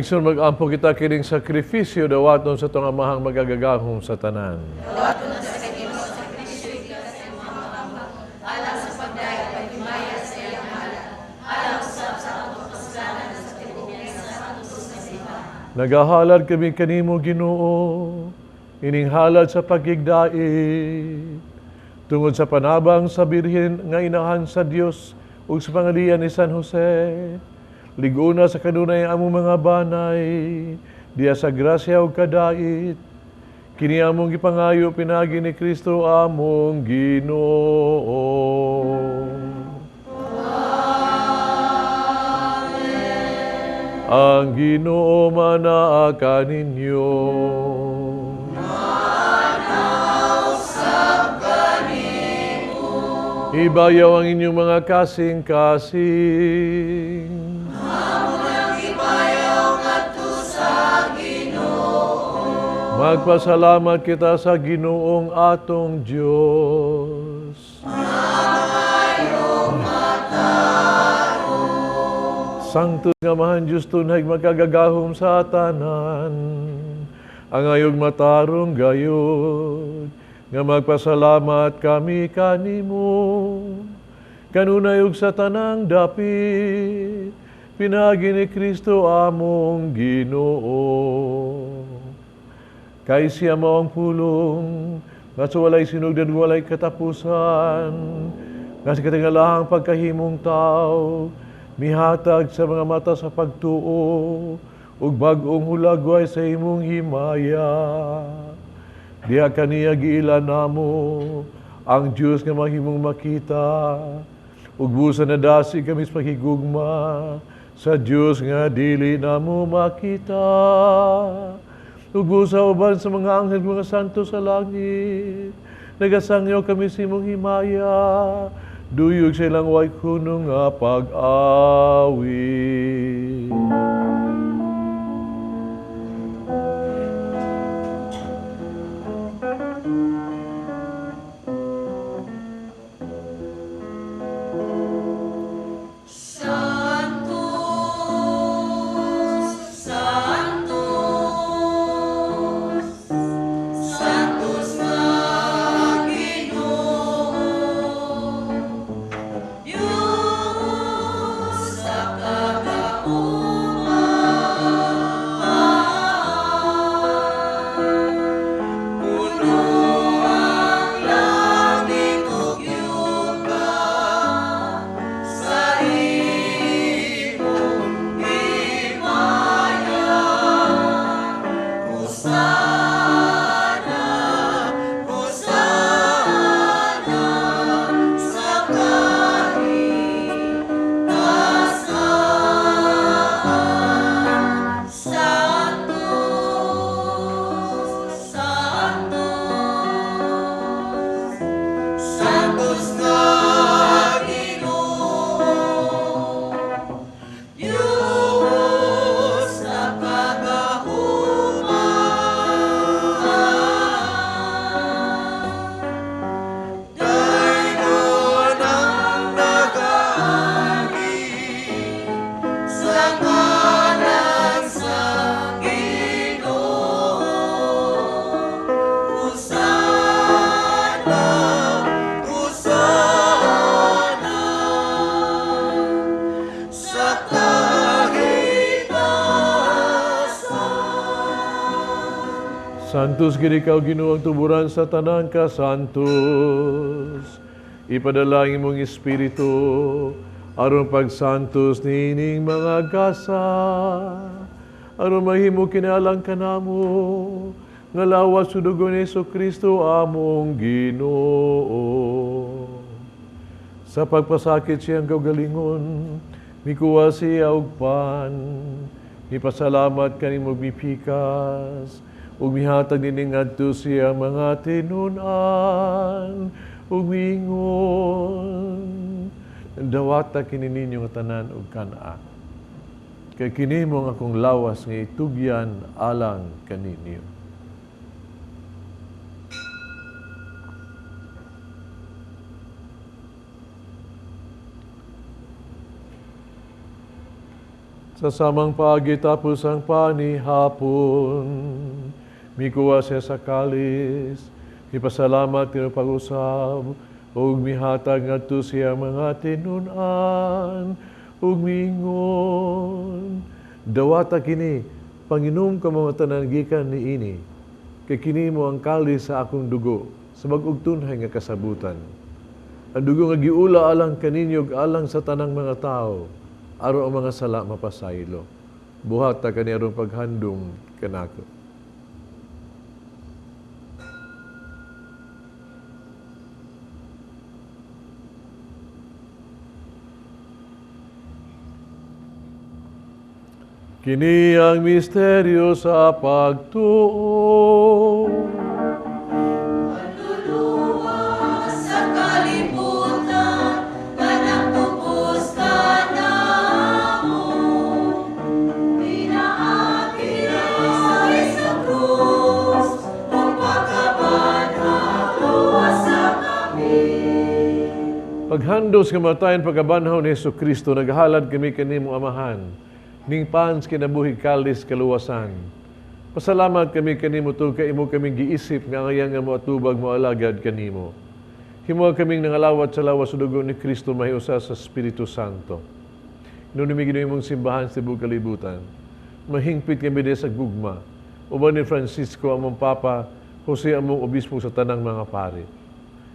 Mga igsoon, mag-ampo kita kining sakripisyo dawaton sa atong Amahang magagagahom sa tanan. Nagahalad kami kanimo, Ginoo, ining halad sa pagigdait tungod sa panabang sa Birhen nga inahan sa Dios ug sa pangalian ni San Jose. Liguna sa kanunay ang among mga banay, diya sa grasya ug kadait. Kini among gipangayo pinaagi ni Kristo among Ginoo. Amen. Ang Ginoo manaa kaninyo. Manausap kanimo. Ibayaw ang inyong mga kasing-kasing. Amo nang ibayaw ngadto sa Ginoo. Magpasalamat kita sa Ginoong atong Dios. Maayo matarong. Sanctus nga Amahan Diyos tunay makagagahom sa tanan. Ang ayog matarong gayod nga magpasalamat kami kanimo. Kanunay ug sa tanang dapit, pinaagi ni Kristo among Ginoo. Kay siya mao ang pulong, nga sa walay sinugdan walay katapusan, nga sa katingalahang pagkahimong tao, mihatag sa mga mata sa pagtuo, ug bag-ong hulagway sa imong himaya. Diha kaniya giila namo ang Dios nga mahimong makita, ug busa nadasig kami sa paghigugma sa Dios nga dili namo makita. Ug busa uban sa mga anghel mga santo sa langit, nagasangyaw kami sa imong himaya, duyog sa ilang way kuno nga pag-awit. Sanctus, Sanctus, Sanctus nga Ginoo, Dios sa kagauman. Puno ang langit ug yuta sa imong himaya. Hosana, Hosana sa kahitaasaan. Sanctus, Sanctus, Sanctus nga Ginoo, Dios sa kagahuman. Dayon ang nagaagi sa ngalan sa Ginoo. Hosana, Hosana sa kahitaasaan. Santos gid ikaw Ginoo ang tuburan sa tanang kasantos. Ipadala ang imong espiritu aron pagsantos niining mga gasa, aron mahimo kinalang kanamo nga lawas ug dugo ni Hesukristo among Ginoo. Sa pagpasakit siyang kaugalingon, mikuha siya og pan, mipasalamat kanimo mipikas, ug mihatag niini ngadto siya mga tinun-an, ug miingon, dawata kini ninyo nga tanan og kan-a. Kay kini mo ang akong lawas nga itugyan alang kaninyo. Sa samang paagi tapos ang panihapon, mikuha siya sa kalis, ipasalamat kinu pag-usab, ug mihatag ngadto siya mga tinun-an, ug miingon, dawata kini, panginom ka mga tanan gikan niini, kay kini mo ang kalis sa akong dugo, sa bag-ong tunhay nga kasabutan. Ang dugo nga giula alang kaninyo ug alang sa tanang mga tawo, aron ang mga sala mapasaylo. Buhata kani aron paghandom kanako. Kini ang misteryo sa pagtuo. Manluluwas sa kalibutan, managtubos ka namo. Pinaagi sa krus, ug pagkabanhaw, luwasa kami. Paghandos kamatayan pagkabanhaw ni Hesus Kristo, naghalad kami kanimo Amahan, ning pans kinabuhi kalis kaluwasan. Pasalamat kami kanimo tungod kay imo kaming giisip nga angayang nga moatubag moalagad kanimo. Himo kaming nangalawat sa lawas sa dugo ni Kristo mahiusa sa Espiritu Santo. Hinunumi Ginoo imong simbahan sa tibuok kalibutan. Mahingpit kami diha sa gugma. Uban ni Francisco among Papa, Jose among Obispo sa tanang mga pari.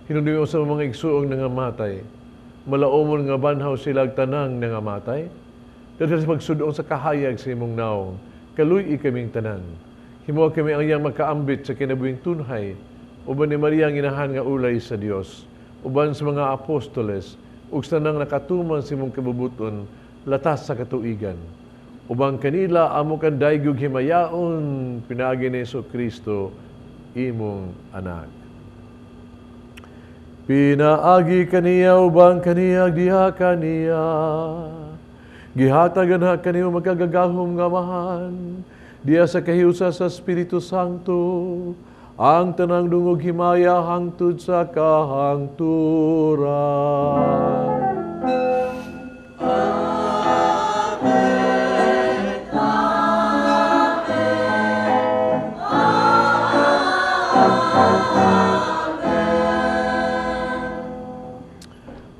Hinunumi sa mga igsuong nangamatay. Malaomon nga banhaw sila tanang nangamatay. Dahil sa pagsudong sa kahayag sa imong naong, kaluy-i kaming tanan. Himo kami ang iyang makaambit sa kinabuhing tunhay, uban ni Maria ang inahan nga ulay sa Dios, uban sa mga apostoles, ug sa tanang nakatuman sa imong kabubuton, latas sa katuigan. Ubang kanila amo kan daygog himayaon, pinaagi ni Hesus Kristo, imong anak. Pinaagi kaniya ubang kaniya diha kaniya. Gihatagan ha kaniyo magkagagahom nga amahan, diha sa kahiusa sa Espiritu Santo, ang tanang dungog himaya hangtod sa kahangturan. Amen. Amen. Amen.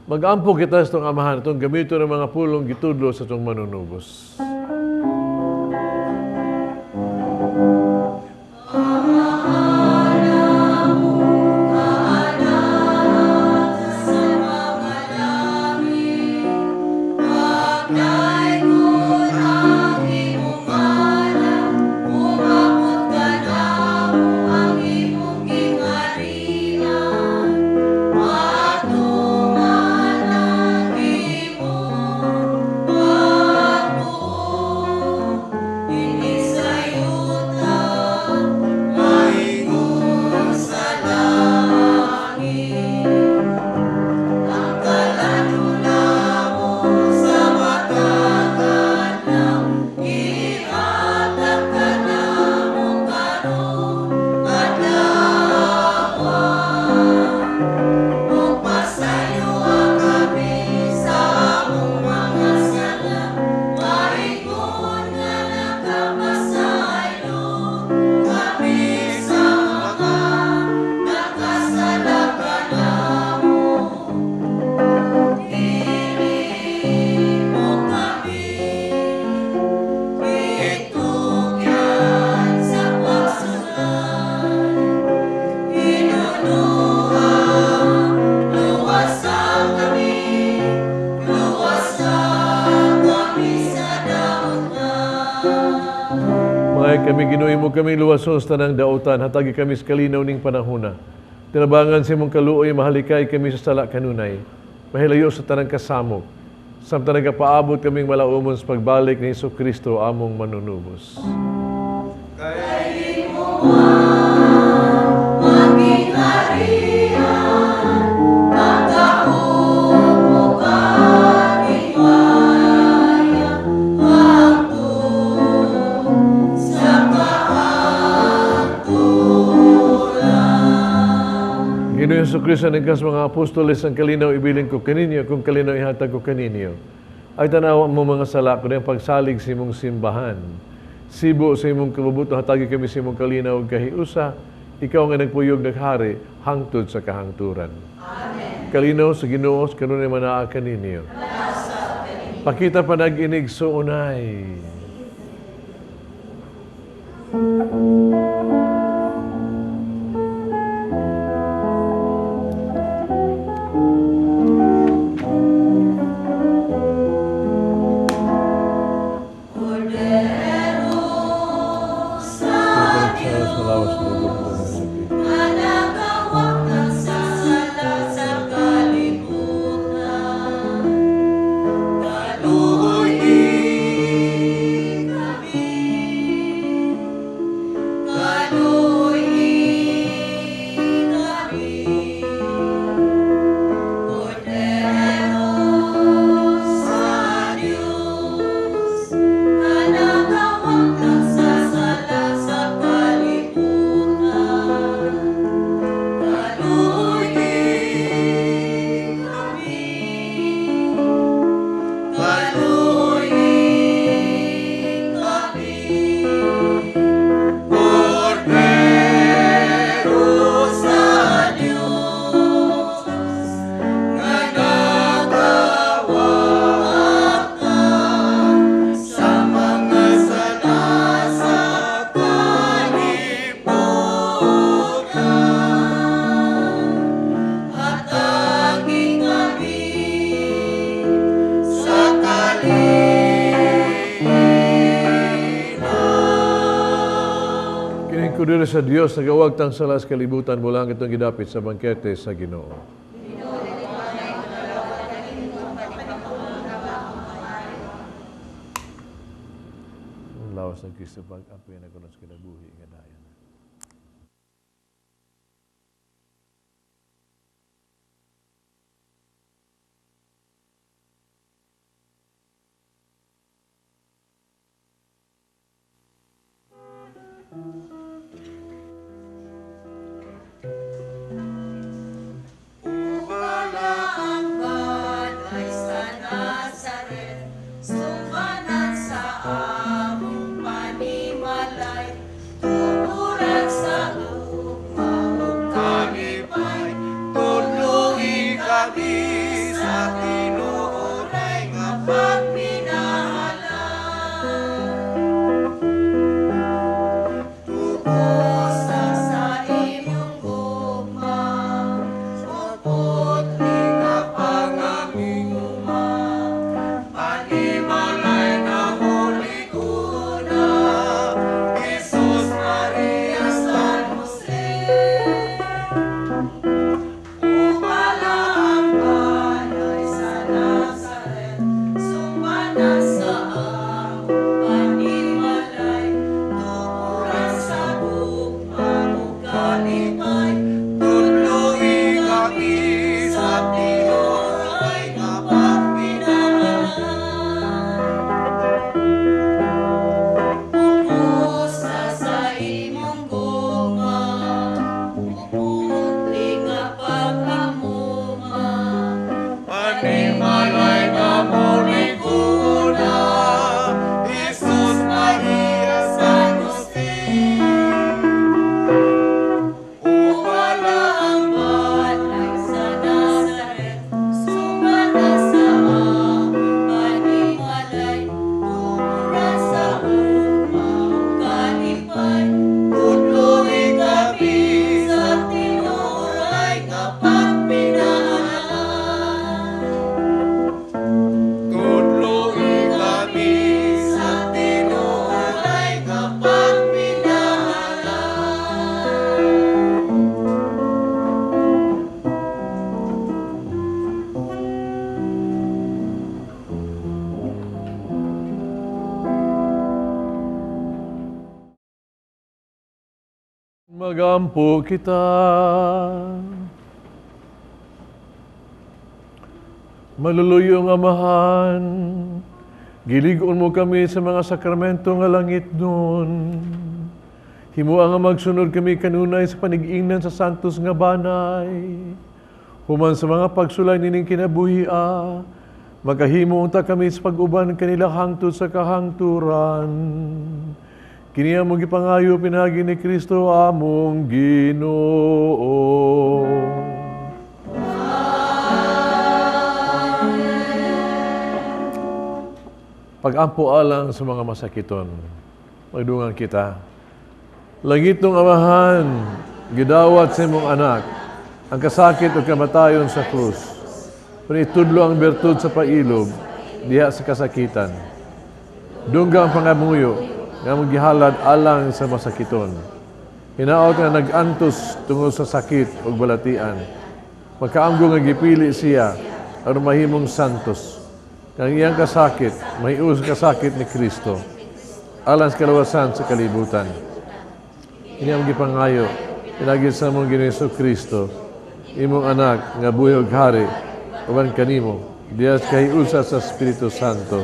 Mag-ampo kita sa itong amahan, itong gamito ng mga pulong gitudlo sa itong manunubos. Kami Ginoo mo kami luwason sa tanang dautan, hatagi kami sa kalinaw ning panahona. Tinabangan sa imong kaluoy, mahalikay kami sa sala kanunay. Mahilayo sa tanang kasamok. Samtang nagapaabot kaming malaumon sa pagbalik ni Hesus Kristo among manunubos. Kay imo maging harian, ang gahom mo kaging maya, hangtod sa kahangturan. Ginoo Hesus Kristo, nagkas mga apostoles, ang kalinaw ibilin ko kaninyo, kung kalinaw ihatag ko kaninyo. Ay tanawa mo mga sala kundi ang pagsalig sa imong simbahan. Sibo sa imong kabubuto, hatagi kami sa imong kalinaw ug kahiusa. Ikaw nga nagpuyog naghari hangtod sa kahangturan. Amen. Kalinaw sa Ginoo, kanunay manaa kaninyo. Pakita pa nag-inig suunay. Kordero sa Diyos, nga nagawak sa sala sa kalibutan. Kaluoy kami, kaluoy kami. Kordero sa Diyos, nga nagawak sa sala sa kalibutan. Kaluoy kami, kaluoy kami. Kordero sa Diyos, nga nagawak sa mga sala sa kalibutan. Hatagi kami Sa kalinaw. Kining kordero sa Dios nagawagtang sala sa kalibutan mula ang itong gidapit sa bangkete sa Ginoo. Ang lawas ng Kristo pag-apoy na kuno sa kinabuhi nga dayon. Ubala ang banay sa Nazaret, sumbanan sa among panimalay, tuburan sa ugma ug Kalipay, tudlohi kami sa tinuoray nga pagminahalan. Tubusan Sa imong gugma, Putli nga pangaminguma, panimalay na huli-una, Jesus, Maria, San Jose. Ubala ang banay sa Nazaret, sumbanan sa among panimalay, tuburan sa gugma ug kalipay, Tudlohi kami sa tinuoray nga pagpinahalan. Upusa sa imong gugma, uputli nga pag-amuma, Panimalay nga muliguna, Jesus, Maria, San Jose. Ubala ang banay sa Nazaret, sumala sa among panimalay, tuburan sa ugma ug kalipay, Tudlohi kami sa tinuoray nga pagpinahalan. Tudlohi kami sa tinuoray nga Pagpinahalan. Magampo kita. Maluluyong Amahan, giligon mo kami sa mga sakramento nga langit nun. Himua nga magsunod kami kanunay sa panigingnan sa santos nga banay. Human sa mga pagsulay nining kinabuhi, Makahimo unta kami sa pag-uban kanila hangtod sa kahangturan. Kini among gipangayo pinaagi ni Kristo among Ginoo. Pag-ampo alang sa mga masakiton, magdungan kita. Langitnong Amahan, gidawat sa imong anak ang kasakit ug kamatayon sa krus. Pero itudlo ang bertud sa pailob diha sa kasakitan. Dungga ang pangamuyo nga among gihalad alang sa masakiton. Hinaot nga nag-antos tungod sa sakit ug balatian. Makaamgo nga gipili siya aron mahimong santos. Kang iyang kasakit, mahius kasakit ni Kristo alang sa kalawasan sa kalibutan. Ini ang gipangayo, pinaagi sa among Ginoong Kristo, imong anak nga buhi ug hari, uban kanimo, diha sa kahiusa sa Espiritu Santo,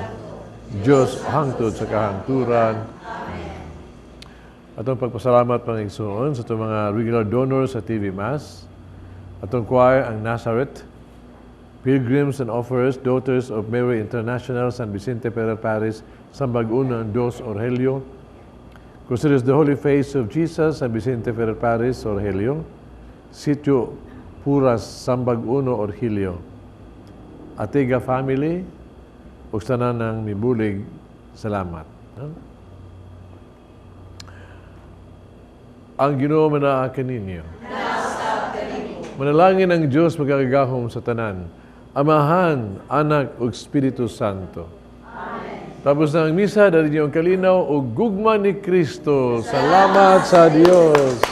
Dios hangtod sa kahangturan. Atong pagpasalamat, mga igsoon, sa atong mga regular donors sa TV Mass, atong choir ang Nazareth, Pilgrims and Offerers, Daughters of Mary International, San Vicente Ferrer Parish, Sambag Uno, Dos, Orgelio, Crusaders the Holy Face of Jesus, San Vicente Ferrer Parish, Orgelio, Sitio Puras, Sambag Uno, Orgelio, Atega Family, ug tanan ng mibulig, salamat. No? Ang Ginoo manaa kaninyo. Manalangin ang Dios magagahom sa tanan, Amahan, Anak ug Espiritu Santo. Amen. Tapos na ang misa, dali niyo ang kalinaw ug gugma ni Kristo. Salamat sa Dios.